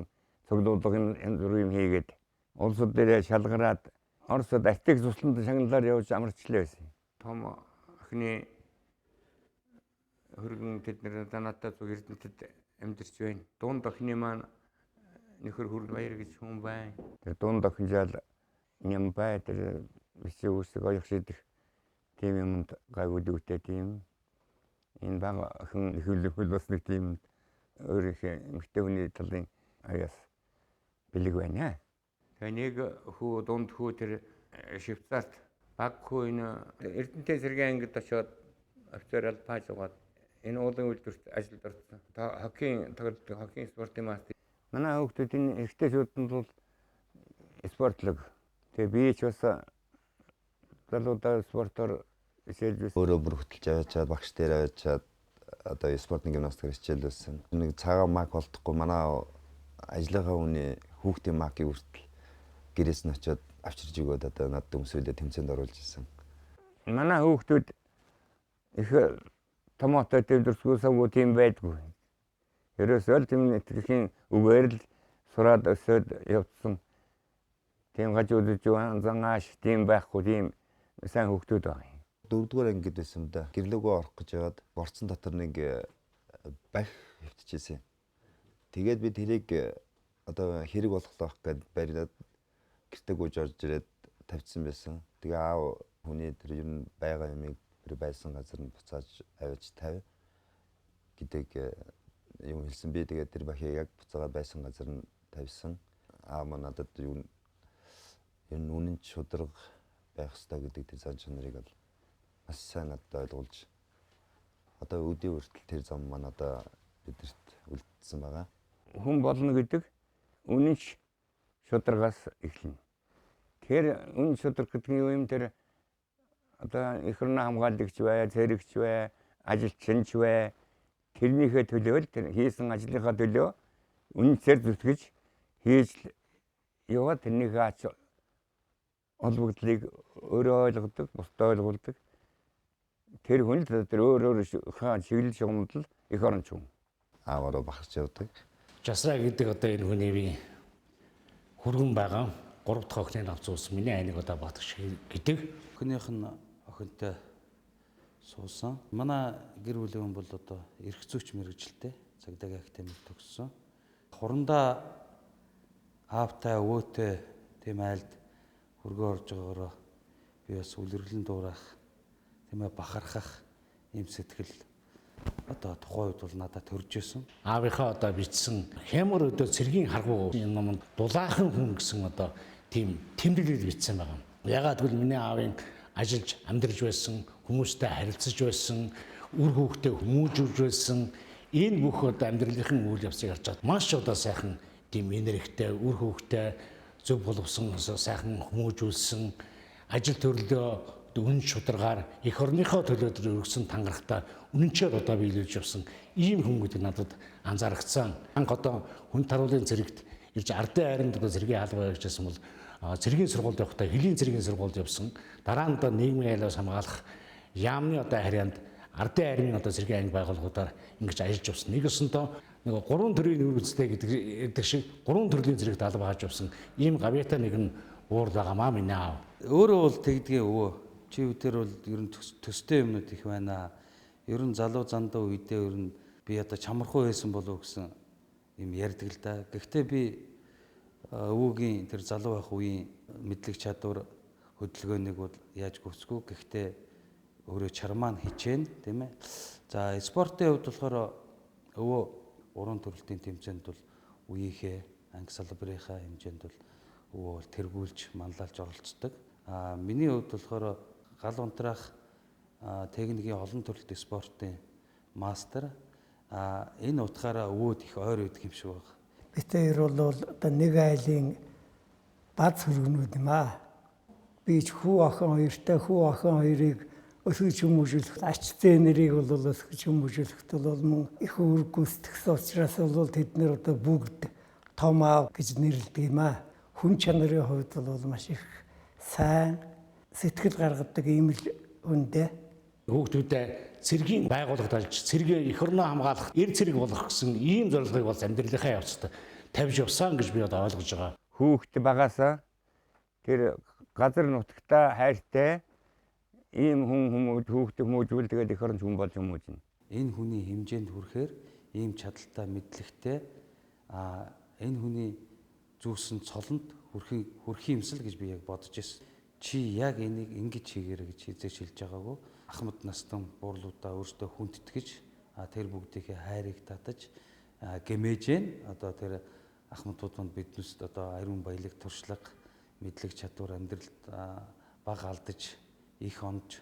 цуглуулга юм, янз бүрийн юм хийгээд улсууд дээрээ шалгараад Оросод артек цусланд шагналаар явж амарчлаа байсан. Том охины хөргөн тэд нэр одоо надад зүг Эрдэнэтэд амьдарч байна. Дунд охины маань нөхөр Хүргэн Баяр гэж хүн байна. Тэр дунд охин жаал ням бай, тэр бичиг үсэг оёх шидэх тийм юмд гайгүй дүүтэй тийм. Энэ бага охин нөхөл бас нэг тийм өөрийнхөө эмэгтэй хүний талын аяас бэлэг байна. Тэгээ нэг хүү, дунд хүү тэр Швейцарт, баг хүү энэ Эрдэнэтэй цэргийн ангид очиод офицер албааж угаад энэ уулын үйлдвэрт ажилд орсон. Хоккейн тоглодог, хоккейн спортын мастер. Манай хүүхдүүдийн эрэгтэй шүдэнд бол спортлог. Тэгээ би ч бас залуудаа спортоор хичээлж байсан. Өөрөө бүр хөтөлж аваачаад, багш дээр аваачаад одоо спортын гимнастикаар хичээлүүлсэн. Нэг цагаан мак олдохгүй манай ажлынхаа хүний хүүхдийн макийг хүртэл гэрээс нь очиод авчирж өгөөд одоо надад өмсүүлээд тэмцээнд оруулж ирсэн. Манай хүүхдүүд их томоотой дэвдэрсгүй савгүй тийм байдгүй. Ерөөсөө л тийм итгэхийн үгээр л сураад өсөөд явцсан. Тийм гаж үзэж зангааш тийм байхгүй, тийм сайн хүүхдүүд байгаа юм. Дөрөвдүгээр ангид байсан да. Гэрлөөгөө орох гэж яваад борцон дотор нэг бах хэвтчихсэн. Тэгээд би тэрийг одоо хэрэг болохлоох гээд бариад гэртээ гүйж орж ирээд тавьчихсан байсан. Тэгээ аав хүний тэр ер нь байгаа юмыг тэр байсан газар нь буцааж авчиж тавь гэдэг юм хэлсэн. Би тэгээд тэр бахийг яг буцаагаад байсан газар нь тавьсан. Аав маань надад юу ер нь үнэн шударга байх ёстой гэдэг тэр зан чанарыг бол маш сайн надад ойлгуулж одоо өдий хүртэл тэр зам маань одоо бидэрт үлдсэн байгаа. Хүн болно гэдэг үнэнч шударгаас эхэлнэ. Тэр үнэн шударга гэдэг нь юу юм, тэр одоо эх орноо хамгаалагч бай, цэрэгч бай, ажилчинч бай. Тэрнийхээ төлөө л тэр хийсэн ажлынхаа төлөө үнэнчээр зүтгэж хийж яваад тэрнийхээ ач холбогдлыг өөрөө ойлгодог, бусдад ойлгуулдаг. Тэр хүн л тэр өөр өөр чиглэл шугамд л эх оронч хүн. Ааваараа бахарч явдаг. Жасраа гэдэг одоо энэ хүний би хүргэн байгаа 3 дахь охины навц уусан миний айныг одоо Батгш гэдэг. Охиных нь охинтой суусан. Манай гэр бүлийн хүн бол одоо эрх зүйч мэргэжилтэй цагдаагийн академид төгссөн. Хурандаа аавтай өвөөтэй тийм айлд хөргөө орж байгаагаараа би бас үлрэглэн дуурайх, тийм бахархах ийм сэтгэл одоо тухайн үед бол надад төрж исэн. Аавынхаа одоо бичсэн хямар өдөө цэргийн харгуу энэ номонд дулаахан хүн гэсэн одоо тийм тэмдэглэл бичсэн байгаа. Ягаад гэвэл миний аавын ажиллаж амьдарч байсан, хүмүүстэй харилцаж байсан, үр хүүхдээ хүмүүжүүлж байсан энэ бүх одоо амьдралын үйл явцыг харж чад маш одоо сайхан тийм энергитэй, үр хөвгтэй, зөв боловсон сайхан хүмүүжүүлсэн, ажил төрлөө үнэн шударгаар эх орныхоо төлөө тэр өргөсөн тангарахтаа үнэнчээр одоо биелүүлж явсан ийм хүн гэдэг надад анзаарэгдсэн. Анх одоо хүн таруулын цэрэгт ирж ардын айранд одоо цэргийн хаалга барьжсэн бол цэргийн сургуульд явахдаа хөлийн цэргийн сургуульд явсан. Дараа нь одоо нийгмийн айлаас хамгаалах яамны одоо харьяанд ардын айрмын одоо цэргийн анги байгууллагуудаар ингэж ажиллаж явсан. Нэг өсөндөө нэг гурван төрлийн нүүр үзтэй гэдэг шиг гурван төрлийн зэрэгт алба хааж явсан ийм гавьяатай нэгэн уур байгаа маа миний аав. Өөрөө бол тэгдгээ өвөө. Чи үтэр бол ер нь төстэй юмнууд их байна. Ер нь залуу зандаа үедээ ер нь би одоо чамархуу байсан болов гэсэн юм ярьдаг л да. Гэхдээ би өвөөгийн тэр залуу байх үеийн мэдлэг чадвар хөдөлгөөнийг бол яаж гүцэхгүй. Гэхдээ өөрөө чармаа нь хичээнэ, тийм ээ. За спортын хувьд болохоор өвөө уран төрөлтийн тэмцээнд бол үеийнхээ анги салбарынхаа хэмжээнд бол өвөө бол тэргүүлж манлайлж оролцдог. А миний хувьд болохоор гал унтраах техникийн олон төрөлт спортын мастер. А энэ утгаараа өвөөд их ойр өгдөг юм шиг байна. Бид хоёр бол одоо нэг айлын бац хөргөнүүд юм аа. Би ч хүү охин хоёртой, хүү охин хоёрыг өсгөж хүмүүжүүлэх, ач зээ нэрийг бол өсгөж хүмүүжүүлэхэд бол мөн их үүрэг гүйцэтгэсэн учраас бол тэд нэр одоо бүгд том аав гэж нэрлэдэг юм аа. Хүн чанарын хувьд бол маш их сайн сэтгэл гаргадаг ийм л хүндээ. Хүүхдүүдэд цэргийн байгууллагад алж, цэргээ эх орноо хамгаалах, эр цэрэг болох гэсэн ийм зорилгыг бол амьдралынхаа явцад тавьж явсан гэж би одоо ойлгож байгаа. Хүүхд багасаа тэр газар нутагтаа хайртай ийм хүн хүмүүж хүүхдээ хүмүүжүүл тэгээд эх орон хүн болж хүмүүжнэ. Энэ хүний хэмжээнд хүрэхээр ийм чадaltaй мэдлэгтэй энэ хүний зүүсэн цолонд хүрэх юмсэл гэж би яг бодож ирсэн. Чи яг энийг ингэж хийгээрэй гэж хизээч хэлж байгаагүй. Ахмад настан буурлуудаа өөртөө хүндэтгэж тэр бүгдийнхээ хайрыг татаж гэмээжэн одоо тэр ахмадууд биднээс одоо ариун баялаг туршлага мэдлэг чадвар амьдралд баг алдаж их онж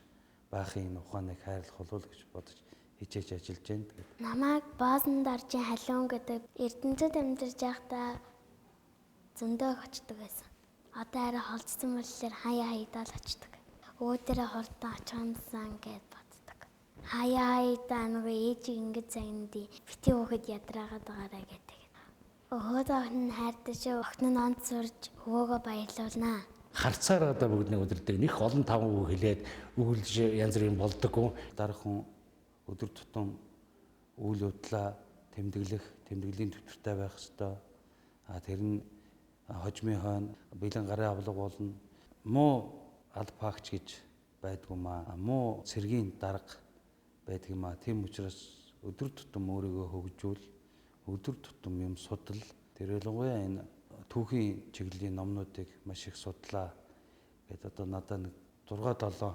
байхын энэ ухааныг хайрлах болов гэж бодож хичээж ажиллаж байна. Намайг Боосон даржийн халуун гэдэг Эрдэнэтэд амьдарч байхдаа зөндөө их очдог байсан. Одоо арай холдсон мөллөөр хаяа хаяадаа л очдог. Өвөө дээрээ хурдан очих юмсан гэд боддог. Хаяа хаяадаа нөгөө ээжийг ингэж загнадий. Бити хөөхөд ядраагаад байгаарай гэдэг. Өвөөдөө охин нь хайртай шүү. Охин нь онц сурж өвөөгөө баярлуулнаа. Харцаар одоо бүгд нэг өдөрдөг. Них олон таван үг хэлээд өгүүлж янз бүрийн болдоггүй. Дарга хүн өдөр тутам үйл явдлаа тэмдэглэх, тэмдэглэлийн төвтөртэй байх ёстой. Тэр нь хожмын хойно бэлэн гарын авлага болно. Муу алпагч гэж байдгүй маа. Муу цэргийн дарга байдаг юм аа. Тийм учраас өдөр тутам өөрийгөө хөгжүүл, өдөр тутам юм судал. Тэр ялангуяа энэ түүхийн чиглэлийн номнуудыг маш их судлаа. Гэт одоо надад нэг 6 7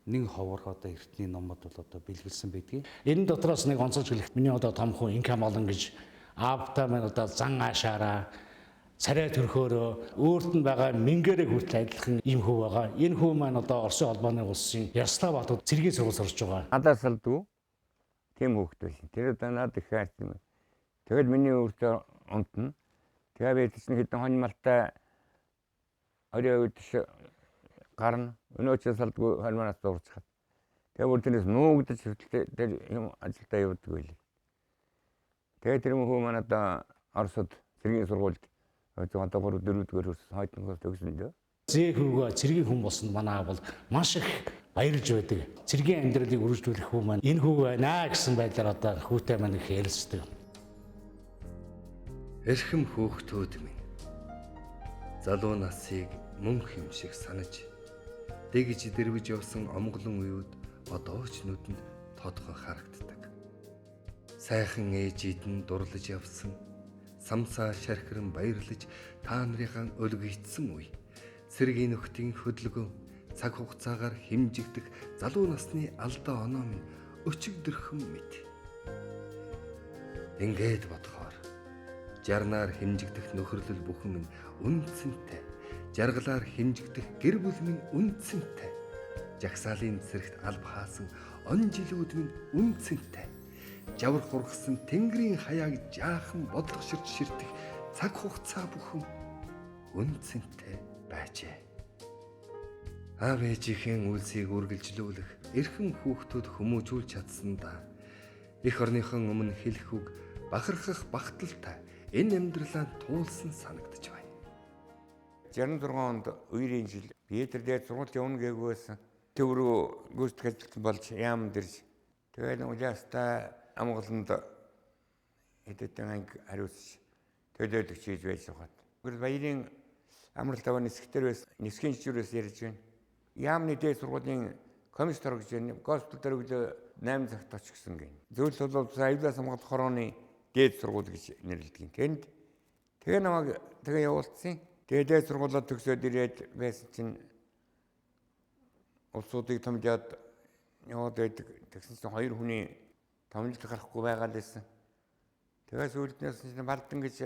нэг ховор одоо эртний номууд бол одоо бэлгэлсэн байдгийг. Энэ дотроос нэг онцолж хэлэхэд миний одоо том хүн инкам олон гэж аавтай маань одоо зан аашаараа царай төрхөөрөө өөрт нь байгаа мингэрэг хүртэл адилхан ийм хүү байгаа. Энэ хүү маань одоо Оросын холбооны улсын Ярослав хотод цэргийн сургууль сурч байгаа. Надаас салдгүй тийм хүүхэд байсан. Тэр одоо надад их хайртай юм. Тэгэл миний өөртөө унтна. Тэгээ би чинь хэдэн хонь малтай орой үед гарна. Өнөө ч салдгүй хормоноос дуурчихад. Тэгээ бүр тэрнээс нуугдаж хүртэл тэр юм ажилдаа явдаг байлээ. Тэгээ тэр хүү маань одоо Оросод цэргийн сургуульд одоо 3 4-р хүрсэн хойдонгоос төгсөн дээ. Зээ хүүгөө цэргийн хүн болсон манай бол маш их баярлж байдаг. Цэргийн амьдралыг үргэлжлүүлэх хүү маань энэ хүү байна гэсэн байдлаар одоо хүүтэй маань их ярилцдаг. Эрхэм хөөхтүүд минь. Залуу насыг мөнх юм шиг санаж дэгж дэрвэж явсан омглон үеуд одоо ч нүдэнд тодхон харагддаг. Сайхан ээжид нь дурлаж явсан, самсаа шархиран баярлаж та нарынхаа өлгийцсэн үе. Цэргийн нөхдийн хөдөлгөөн цаг хугацаагаар хэмжигдэх залуу насны алдаа оноо минь өчигдөрхөн мэт. Ингээд бодохоор жарнаар хэмжигдэх нөхөрлөл бүхэн минь үнцэнтэй, жаргалаар хэмжигдэх гэр бүл минь үнцэнтэй, жагсаалын цэрэгт алба хаасан он жилүүд минь үнцэнтэй, жавар хургасан тэнгэрийн хаяаг жаахан бодлого ширт ширтэх Цаг хугацаа бүхэн үн цэнтэй байжээ. Аав ээжийнхээ үйлсийг үргэлжлүүлэх эрхэм хүүхдүүд хүмүүжүүлж чадсандаа эх орныхон өмнө хэлэх үг бахархах багталтай энэ амьдралаа туулсан санагдаж байна. 66 онд үерийн жил би тэр дээр сургуульд явна гээгүй байсан. Төв рүү гүйцэтгэх ажилтан болж яамд ирж тэгээд улаастай амгаланд хэдэн анги хариуцж төлөөлөгч хийж байж байгаад. Тэгвэл баярын амралт аваа нисгтэр байсан. Нисхийн жижигрээс ярьж байна. Яамны дээд сургуулийн комиссар гэж байна. Госпитал дээр өглөө 8 цагт очих гэсэн гин. Зөвлөлт бол аюулаас хамгаалах хорооны дээд сургууль гэж нэрлэдэг. Тэнд тэгээ намайг тэгээ явуулсан. Тэгээ дээд сургуулиуд төгсөөд ирээд байсан чинь улсуудыг томжоод яваад байдаг. Тэгсэн чинь хоёр хүний томжилт гарахгүй байгаа л байсан. Тэгээ сүүлднээс чинь Балдан гэж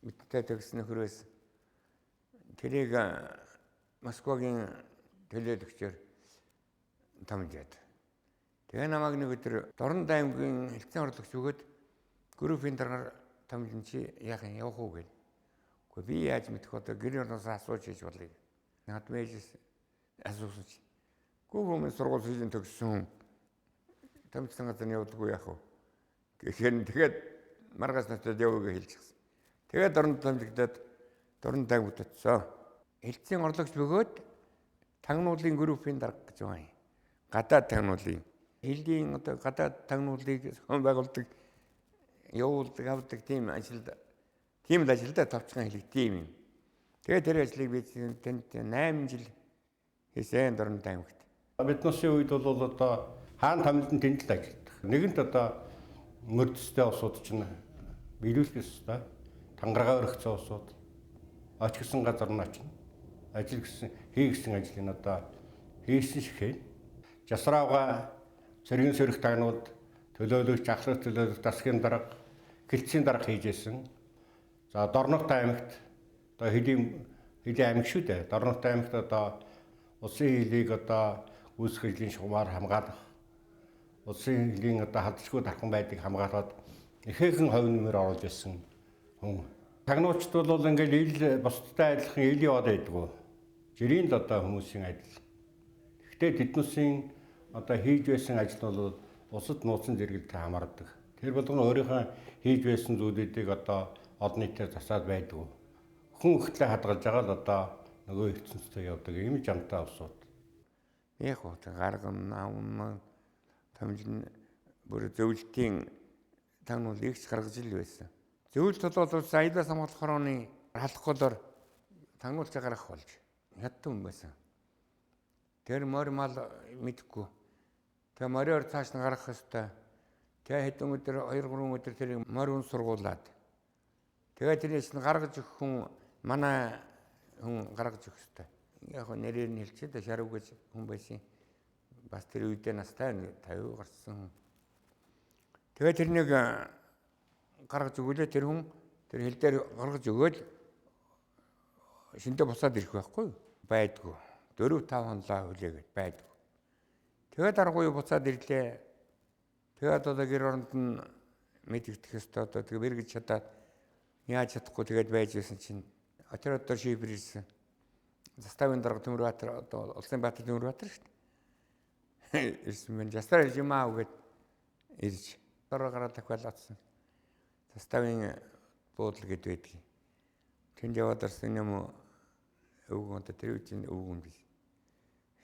мэдтэй төгсөн нөхөр байсан. Тэрийг Москвагийн төлөөлөгчөөр томжоод. Тэгээ намайг нэг өдөр Дорнод аймгийн хэлтсийн орлогч өгөөд группийн даргаар томжин чи яах юм явах уу гэв. Гэхдээ би яаж мэдэх одоо гэрийн орноос асууж хийж болъё. Над мэйжээс асуусан чи. Гүү хүмүүс сургууль сүүлийн төгссөн. Томжсон газар нь явдаггүй яах вэ? Гэхээр тэгээд маргааш надад явъя гэж хэлчихсэн. Тэгээд Дорнод томжигдоод Дорнод аймагт очсон. Хэлтсийн орлогч бөгөөд тагнуулын группийн дарга гэж байгаа юм. Гадаад тагнуулын хилийн одоо гадаад тагнуулыг зохион байгуулдаг, явуулдаг, авдаг тийм ажилд тийм л ажилдаа товчхон хэлэг тийм юм. Тэгээд тэр ажлыг би тэнд 8 жил хийсэн Дорнод аймагт. Бид насын үед бол одоо хаан тамилдан тэнд л ажилладаг. Нэгэнт одоо мөрдөстэй улсууд чинь биелүүлэх ёстой. Тангараа өргөцсөн улсууд оч гисэн газар нь очино. Ажил гэсэн хий гэсэн ажлыг одоо хийсэн шиг хийн. Жасраага цэргийн сөрөх тагнууд төлөөлөгч, ахлах төлөөлөгч, засгийн дарга, гэлтсийн дарга хийж исэн. За Дорнот аймагт одоо хөлийн аймаг шүү дээ. Дорнот аймагт одоо улсын хилийг одоо үүсгэх ажлын шугамар хамгаалах, улсын хилийн одоо халдшгүй дархан байдлыг хамгаалаад ихээхэн хувь нэмэр оруулж ирсэн хүн. Тагнуучд бол ингээл ил бусдтай адилхан ил яваад байдгүй. Жирийн л одоо хүмүүсийн адил. Гэхдээ тэднүүсийн одоо хийж байсан ажил бол улсад нууцсан зэрэгэлтэй хамаардаг. Тэр болгоно өөрийнхөө хийж байсан зүйлүүдийг одоо олон нийтээр засаад байдгүй. Хүн өгтлээ хадгалж байгаа л одоо нөгөө ертөнцийн явдаг ийм жамтай улсууд. Яг уу гарган аавн томжин бүр зөвлөлтийн тагнуул ихч гаргаж ил байсан. Зөвлөлт бол аюулаас хамгаалах хорооны халах голоор тагнуулч гаргах болж хятад хүн байсан. Тэр морь мал мэдэхгүй. Тэгээ мориор цааш нь гаргах хэвээр. Тэгээ хэдэн өдөр 2 3 өдөр тэрийг морь хүн сургуулаад. Тэгээ тэрнээс нь гаргаж өгөх хүн манай хүн гаргаж өгөх хэвээр. Яг нэрээр нь хэлчихэд шарав гэж хүн байсан. Бас тэр үедээ настай 50 гарсан хүн. Тэгээ тэрнийг гаргаж өгөөлээ тэр хүн тэр хил дээр гаргаж өгөөл шиндэ буцаад ирэх байхгүй байдгүй. 4 5 хонлоо хүлээгээд байдгүй. Тэгээд аргагүй буцаад ирлээ. Тэгээд одоо гэр оронд нь мэдэгдэх ёстой одоо тэгээ бэргэж чадаад яаж чадахгүй тэгээд байж байсан чинь тэр одоо шийбэр ирсэн. Заставын дарга Төмөрбаатар одоо улсын Баатар Төмөрбаатар шүү дээ. Ирсэн байна. Жастар ирж юм аа гэд ирж дороо гараад дахиад очсон. Заставын буудлал гэд байдаг. Тэнд яваад орсон юм өвгөн одоо тэр үеийн өвгөн биш.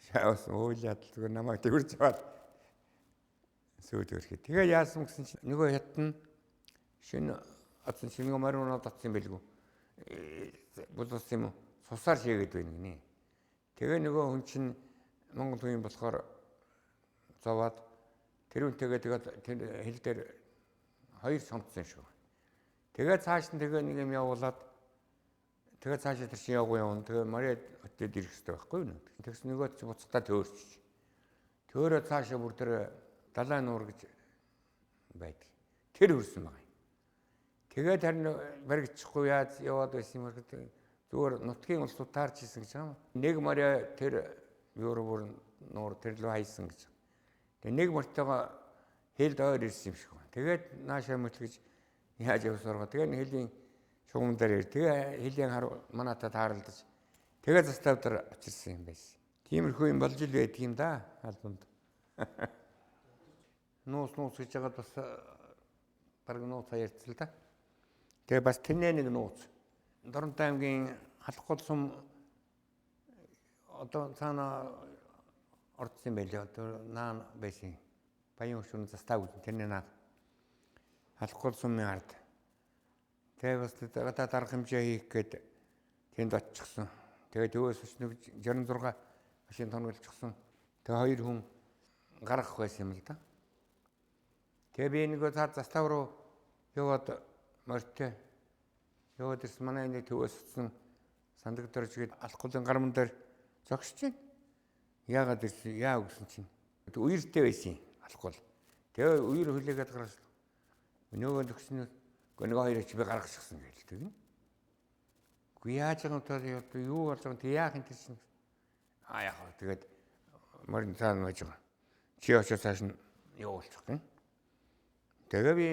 Шаавас уулаад зүгээр намайг тэрвэрч аваад сүйд өрхөө. Тэгээ яасан гэсэн чинь нөгөө хятад нь шинэ атсан шинэ морин унаад атсан юм байлгүй. Булаас юм уу? Цусаар шийгээд байна гинэ. Тэгээ нөгөө хүн чинь Монгол хүн болохоор зовоод тэр үнтэйгээ тэгээд хил дээр хоёр цомцсон шүү. Тэгээ цааш нь тэгээ нэг юм явуулаад тэгээ цаашаа тэр чинь явгүй явна. Тэгээ Мариад хотод ирэх хэрэгтэй байхгүй юу? Тэгсэн нөгөө чи буцалтаа төөрч. Төөрөө цаашаа бүр тэр далайн нуур гэж байдаг. Тэр хөрсөн байгаа юм. Тэгээд харин баригдчихгүй яаж яваад байсан юм хэрэг зүгээр нутгийн улсууд таарч исэн гэж байгаа юм. Нэг Мариа тэр евро бүр нуур тэр лөө хайсан гэж. Тэгээ нэг мөртөөгөө хэл дойр ирсэн юм шиг байна. Тэгээд наашаа мөтлөж яаж явсаргаа. Тэгээ нэг хөлийн Шугам дээр тэгээ хилийн хар манайтай тааралдаж тэгээ застав дээр очирсан юм байсан. Тиймэрхүү юм болж ил байдаг юм да албанд. Нууц нууц гэж яагаад бас баг нууц ярьцал да. Тэгээ бас тэрнээ нэг нууц. Дорнот аймгийн Халахгүй сум одоо цаана ордсон байлээ. Одоо наан байсан. Баян хөшүүрэн застав гэдэг тэрний наа. Халахгүй сумын ард. Тэгээ бас гадаа дарга хэмжээ хийх гээд тэнд очихсон. Тэгээ төвөөс нэг 66 машин тонголчихсон. Тэгээ хоёр хүн гаргах байсан юм л да. Тэгээ би нөгөө цаа застав руу яваад морьтой яваад ирсэн манай нэг төвөөс утсан сандаг дөрж гээд Алхгуулын гарман дээр зогсож байна. Яагаад ирсэн? Яа гэсэн чинь. Үертэй байсан Алхгуул. Тэгээ үер хүлээгээд гарсан. Нөгөө төгснө нөгөө хоёрыг чи би гаргачихсан гээл тэгнэ. Үгүй яаж байгаа юм бэ? Юу болж байгаа юм? Тэг яах юм тэр чинь. Аа яах вэ? Тэгээд морин цаана байж байгаа. Чи очоод цааш нь явуулчих гин. Тэгээ би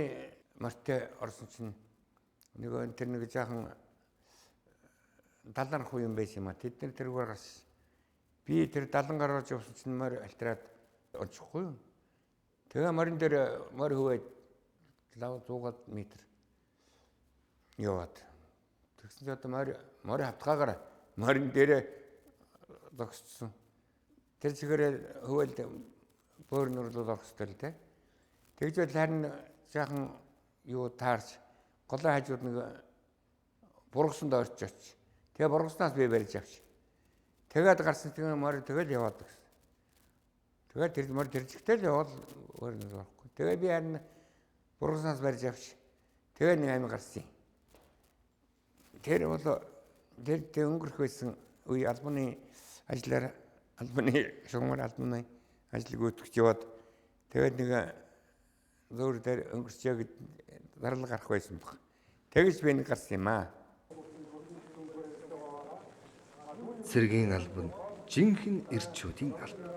морьтой орсон чинь нөгөө тэр нэг жаахан 70 хүү юм байсан юм а. Тэд нар тэргээр гарсан. Би тэр 70 гаруйж явсан чинь морь альтраад орчихгүй юу. Тэгээ морин дээр морь хөвөөд лав 100 метр яваад. Тэгсэн чинь одоо морь хавтгаагаар морин дээрээ зогссон. Тэр чигээрээ хөвөөл бөөр нүрлүүд орох хэрэгтэй л дээ. Тэгж бол харин жаахан юу таарч голын хажууд нэг бургасанд орж очив. Тэгээ бургаснаас би барьж авч. Тэгээд гарсан тэгээ морь тэгэл яваад гэсэн. Тэгээд тэр морь тэр чигтэл явал өөр нэг орохгүй. Тэгээ би харин бургаснаас барьж авч. Тэгээ нэг амь гарсан. Тэр бол тэр өнгөрөх байсан үе албаны ажиллаар албаны шугамар албаны ажлыг гүйтгэж яваад тэгээд нэг зөөр дээр өнгөрчөө гэд зарлал гарах байсан баг. Тэгэж би нэг гарсан юм аа. Цэргийн албан жинхэнэ эрчүүдийн албан.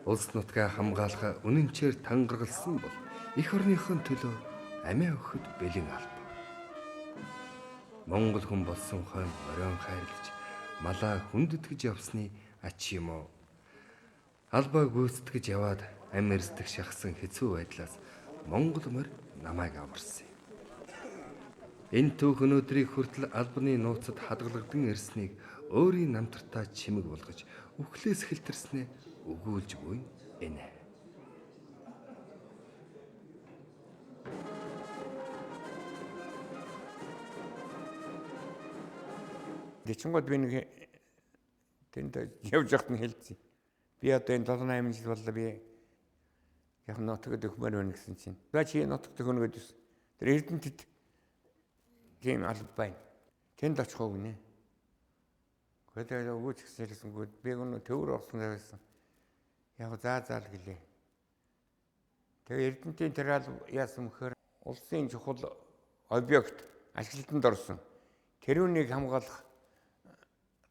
Улс нутгаа хамгаалах үнэнчээр тангаргалсан бол эх орныхон төлөө амиа өгөхөд бэлэн албан. Монгол хүн болсон хойно оройн хайрлаж малаа хүндэтгэж явсны ач юм уу. Албаа гүйцэтгэж яваад амь эрсдэх шахсан хэцүү байдлаас Монгол морь намайг аварсан юм. Энэ түүх өнөөдрийг хүртэл албаны нууцад хадгалагдан ирснийг өөрийн намтартаа чимэг болгож үхлээс хэлтэрснээ өгүүлж буй энэ. Тэчингууд би нэг тэнд явж байхад нь хэлсэн. Би одоо энэ 7 8 жил боллоо би яг нутагт өгмөр байна гэсэн чинь. За чи нутагт өгнө гэдсэн. Тэр Эрдэнэтэд тийм алба байна. Тэнд очих уу гинэ. Тэгээд өгөөч гэсэн хэлсэнгүй. Би өнөө төвөр орсон байсан. Яг заа заа л гэлээ. Тэгээ Эрдэнэтийн тэр алба яасан мөхөр улсын чухал объект ашиглалтанд орсон. Тэрүүнийг хамгаалах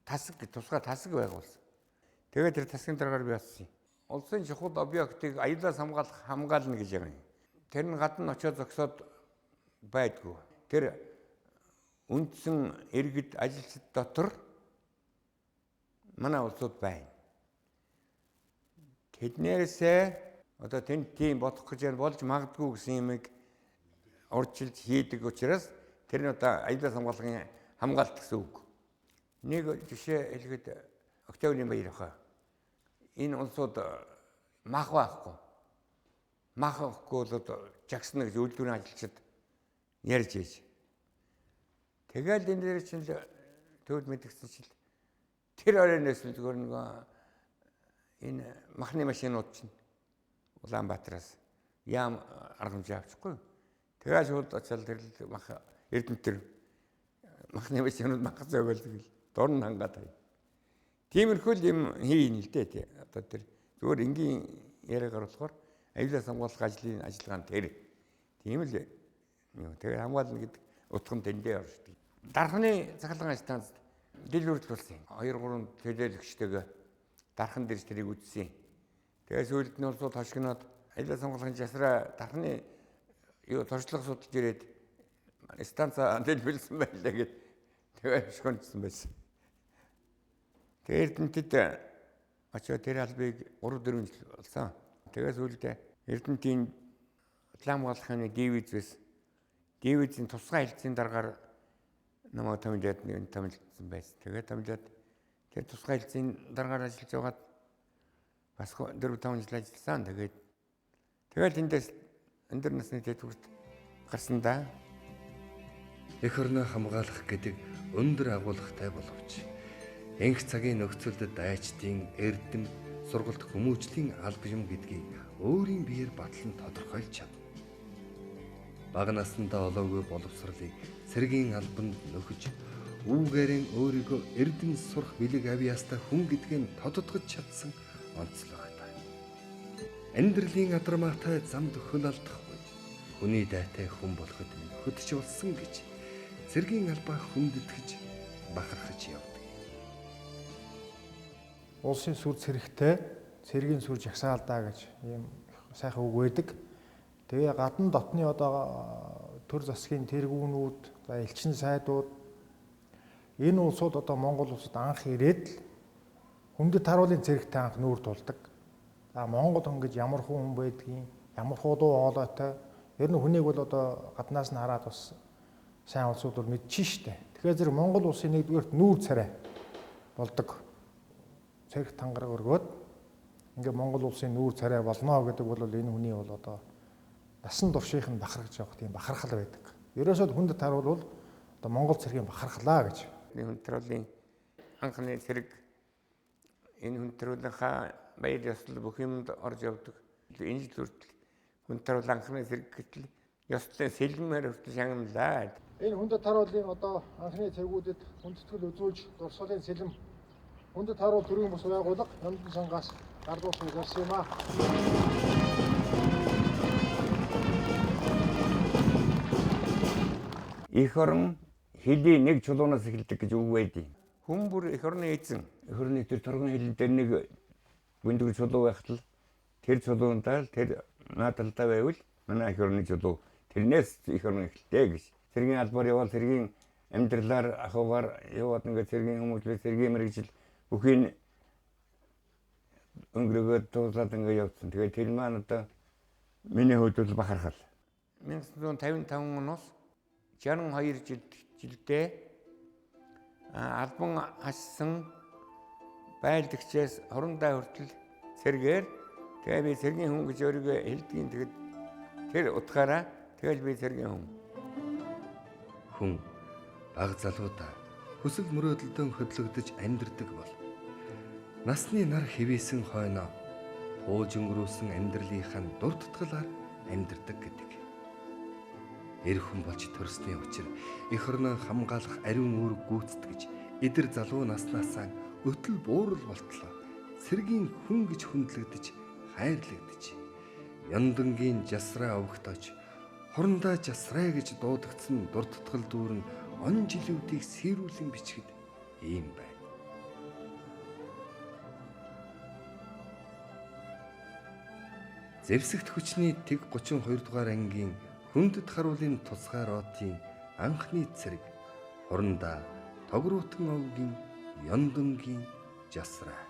тасаг тусгай тасаг байгуулсан. Тэгээд тэр тасгийн дараагаар би болсон. Улсын чухал объектыг аюулаас хамгаалах хамгаална гэж байгаа юм. Тэр нь гадна очиод зогсоод байдгүй. Тэр үндсэн иргэд ажилчид дотор манай улсууд байна. Тэднээсээ одоо тэнд тийм бодох гэж болж магадгүй гэсэн юмыг урьдчилж хийдэг учраас тэр нь одоо аюулаас хамгаалахын хамгаалт гэсэн үг. Нэг жишээ хэлэхэд Октябрийн баяр хаа. Энэ улсууд мах байхгүй. Мах байхгүй бол жагсна гэж үйлдвэрийн ажилчид ярьж ийж. Тэгэл энэ дээр чинь төвд мэдгсэн чинь тэр оройноос л зүгээр нөгөө энэ махны машинууд чинь Улаанбаатараас яам арга хэмжээ авчихгүй. Тэгээ шууд очиад тэр мах Эрдэнэт тэр махны машинууд мах зөөгөл тэгэл дурн хангаад хай. Тиймэрхүү л юм хийн л дээ тий. Одоо тэр зүгээр энгийн яриагаар болохоор аюулаас хамгаалах ажлын ажиллагаа нь тэр. Тийм л юу тэгээ хамгаална гэдэг утга нь тэндээ оршдог. Дархны цахилгаан станцад дэлгүүрдэл болсон. 2 3 төлөөлөгчтэйгээ дархан дээр тэрийг үзсэн. Тэгээ сүүлд нь улсууд хошигноод аюулаас хамгаалахын жасраа дархны юу туршлага судалж ирээд Станц дэлбэлсэн байлаа гэд тэгээ шүнжсэн байсан. Тэгээ Эрдэнэтэд очиод тэр албыг 3-4 жил болсон. Тэгээ сүүлдээ Эрдэнэтийн лам галахны дивиз байсан. Дивизийн тусгай хэлцийн дараагаар намайг томилоод нэг томилдсон байсан. Тэгээ томилоод тэр тусгай хэлцийн дараагаар ажиллаж байгаад бас 4-5 жил ажилласан. Тэгээд тэгэл эндээс өндөр насны тэтгэврт гарсан да. Эх орноо хамгаалах гэдэг өндөр агуулгатай боловч энх цагийн нөхцөлд дайчдын эрдэм сургалт хүмүүжлийн алба юм гэдгийг өөрийн биеэр батлан тодорхойлж чадна. Бага насндаа олоогүй боловсролыг цэргийн албанд нөхөж үүгээрэн өөрийгөө эрдэм сурах бэлэг авьяастай хүн гэдгийг тодотгож чадсан онцлогтой. Амьдралын адармаатай замд хөл алдахгүй хүний дайтай хүн болоход минь хөтч болсон гэж цэргийн албаа хүндэтгэж бахархаж явдаг. Улсын сүр цэрэгтэй цэргийн сүр жагсаалдаа гэж ийм сайхан үг байдаг. Тэгээ гадна дотны одоо төр засгийн тэргүүнүүд, за элчин сайдууд энэ улсууд одоо Монгол улсад анх ирээд л хүндэт харуулын цэрэгтэй анх нүүр тулдаг. За Монгол хүн гэж ямар хүн байдгийг, ямар хуудуу хоолойтой, ер нь хүнийг бол одоо гаднаас нь хараад бас сайн улсууд бол мэдчихээн штэ. Тэгэхээр зэрэг Монгол улсын нэгдүгээрт нүүр царай болдог. Цэрэг тангараг өргөөд ингээ Монгол улсын нүүр царай болно гэдэг бол энэ хүний бол одоо насан туршийнх нь бахархаж явах тийм бахархал байдаг. Ерөөсөө хүндэт харуул бол одоо Монгол цэргийн бахархлаа гэж. Хүндэт харуулын анхны цэрэг энэ хүндэт харуулынхаа баяр ёслол бүх юмд орж явдаг. Энэ жил хүртэл хүндэт харуул анхны цэрэг гэтэл ёслолын сэлмээр хүртэл шагналаа. Энэ хүндэт харуулын одоо анхны цэргүүдэд хүндэтгэл үзүүлж дурсгалын сэлэм хүндэт харуул төрийн бус байгууллага Нямдан сангаас гардуулсан гарсан юм аа. Эх орон хэлийн нэг чулуунаас эхэлдэг гэж үг байдیں۔ Хүн бүр эх орны эзэн. Эх орны тэр торгон хилэн дээр нэг гүндүр чулуу байхад л тэр чулуундаа л тэр наадалдаа байвал манай эх орны чулуу тэрнээс эх орон эхэлтэй гэж. Цэргийн албаар явбал цэргийн амьдралаар ахуйгаар яваад ингээд цэргийн хүмүүжлэл, цэргийн мэргэжил бүхийг өнгөрөөгөө тууслаад ингээд явцсан. Тэгээд тэр маань одоо миний хувьд бол бахархал. 1955 оноос 62 жилдээ албан хассан байлдагчаас хорондоо хүртэл цэргээр тэгээ би цэргийн хүн гэж өөрийгөө хэлдгийн. Тэгээд тэр утгаараа тэгэл би цэргийн хүн. Хүн баг залуудаа хүсэл мөрөөдөлдөө хөдлөгдөж амьдардаг бол насны нар хэвээсэн хойноо тууж өнгөрүүлсэн амьдралынхаа дурдтгалаар амьдардаг гэдэг. Эр хүн болж төрсний учир эх орноо хамгаалах ариун үүрэг гүйцэтгэж эдэр залуу наснаасаа өтөл буурал болтлоо цэргийн хүн гэж хүндлэгдэж хайрлагдж Яндангийн жасраа овогтоож хорондоо жасраа гэж дуудагдсан дурдтгал дүүрэн он жилүүдийг сэрүүлэн бичгэд ийм байна. Зэвсэгт хүчний тэг 32 дугаар ангийн хүндэт харуулын тусгай ротын анхны цэрэг хорондоо Тогрутан овгийн Яндангийн жасраа.